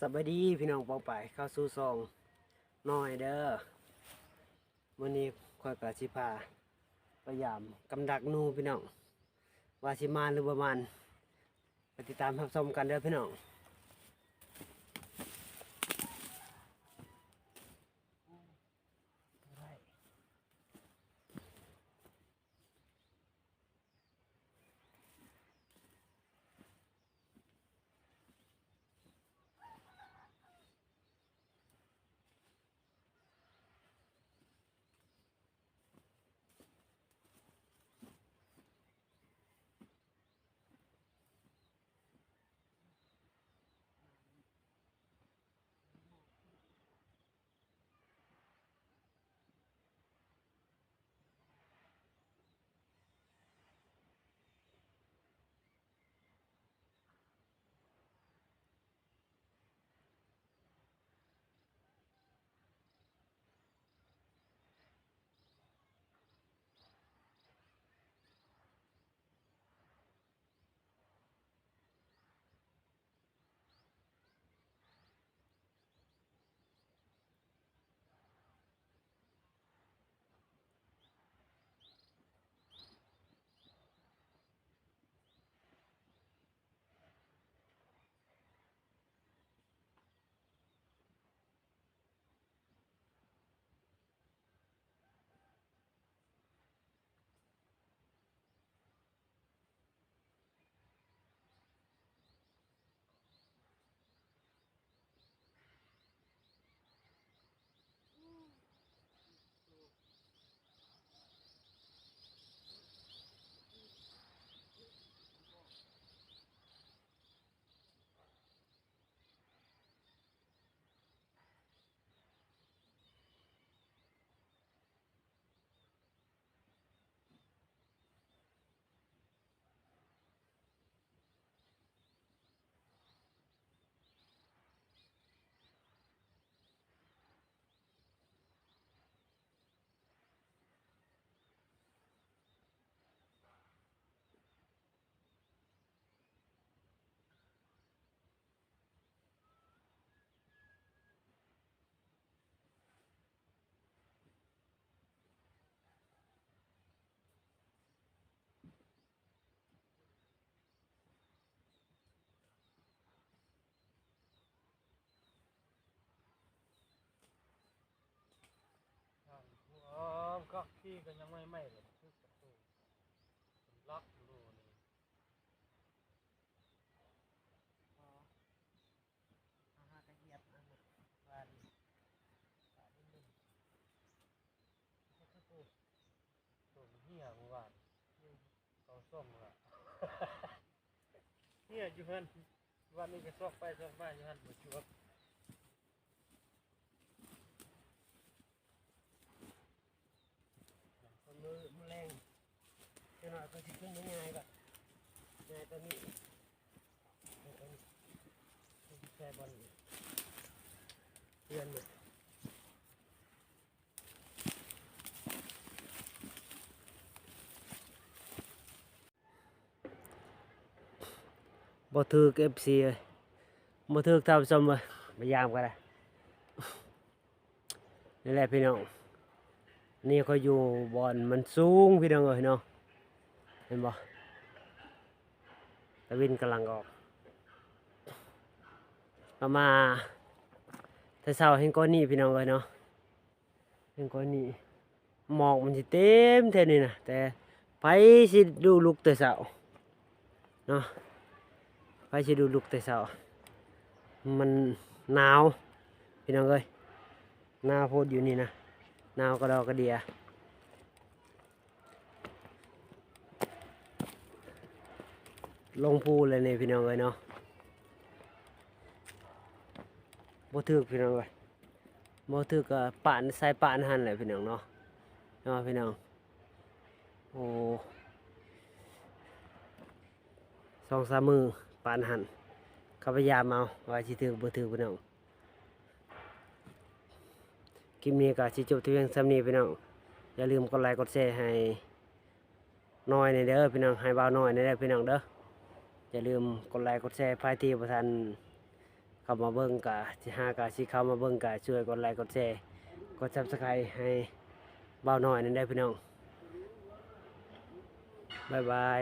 ສະບາຍດີພີ່ນ້ອງປ້ອງປາຍ ເຂົ້າສູ່ຊ່ອງນ້ອຍເດີ. ມື້ນີ້ຂ້ອຍກໍຊິພາໄປຢາມກຳດັກໜູພີ່ນ້ອງ ວ່າຊິມານຫຼືບໍ່ມານ ໄປຕິດຕາມຮັບຊົມກັນເດີພີ່ນ້ອງ. ອ້າວ ກໍຂີ້ກໍຍັງໃໝ່ໆ ເລີຍ ຄືປະຕູ ລັອກຢູ່ນີ້. ເຮົາຫາກະຫຽບອັນນັ້ນ ວານນີ້ ປາດິນເຫຼັ້ນ ໂຕມັນເຫ່ຍມື້ວານ ເຂົາສົ່ງລະ ເຫ່ຍຢູ່ຫັ້ນ ວານນີ້ກໍຊອກໄປຊອກມາຢູ່ຫັ້ນ ບໍ່ຈວບ. ມື້ ມື້ແລງ ຈັກໜ້ອຍກໍຊິຂຶ້ນມາຍ້າຍບາດ ຍ້າຍຕົວນີ້ ໃສ່ບ່ອນເຮືອນນີ້. ບໍ່ຖືກ ເອັຟຊີ ເອີຍ ບໍ່ຖືກທ່ານຜູ້ຊົມເອີຍ ມາຢາມກໍໄດ້. ນີ້ແຫຼະພີ່ນ້ອງ ນີ້ຂ້ອຍຢູ່ບ່ອນມັນສູງພີ່ນ້ອງເອີຍເນາະ ເຫັນບໍ່ ຕາເວັນກຳລັງອອກ ເຮົາມາແຕ່ເຊົ້າແຮ່ງກວ່ານີ້ພີ່ນ້ອງເອີຍເນາະ. ເຫັນກ່ອນນີ້ ໝອກມັນຊິເຕັມແຖວນີ້ນະ ແຕ່ໃຜຊິດູລຸກແຕ່ເຊົ້າເນາະ ໃຜຊິດູລຸກແຕ່ເຊົ້າ ມັນໜາວພີ່ນ້ອງເອີຍ ໜາວໂພດຢູ່ນີ້ນະ ໜາວກະດໍກະເດຍ. ລົງພູແລ້ວນີ້ພີ່ນ້ອງເອີຍເນາະ ບໍ່ຖືກພີ່ນ້ອງເອີຍ ບໍ່ຖືກກໍປານ ໃສ່ປານຫັ້ນແຫຼະພີ່ນ້ອງເນາະ ເນາະພີ່ນ້ອງ. ໂອ້ ສອງສາມມື້ປານຫັ້ນ ກໍພະຍາຍາມເອົາວ່າຊິຖືກບໍ່ຖືກພີ່ນ້ອງ. ຄລິບນີ້ກໍຊິຈົບແຕ່ພຽງສ່ຳນີ້ພີ່ນ້ອງ ຢ່າລືມກົດໄລກົດແຊໃຫ້ນ້ອຍແດ່ເດີພີ່ນ້ອງ ໃຫ້ບ່າວນ້ອຍແດ່ເດີພີ່ນ້ອງເດີ. ຢ່າລືມກົດໄລກົດແຊ ໃຜທີ່ບໍ່ທັນ ເຂົ້າມາເບິ່ງກະ ຊິຫາກະຊິເຂົ້າມາເບິ່ງກະ ຊ່ວຍກົດໄລກົດແຊ ກົດ Subscribe ໃຫ້ບ່າວນ້ອຍນັ້ນເດີພີ່ນ້ອງ. ບາຍບາຍ.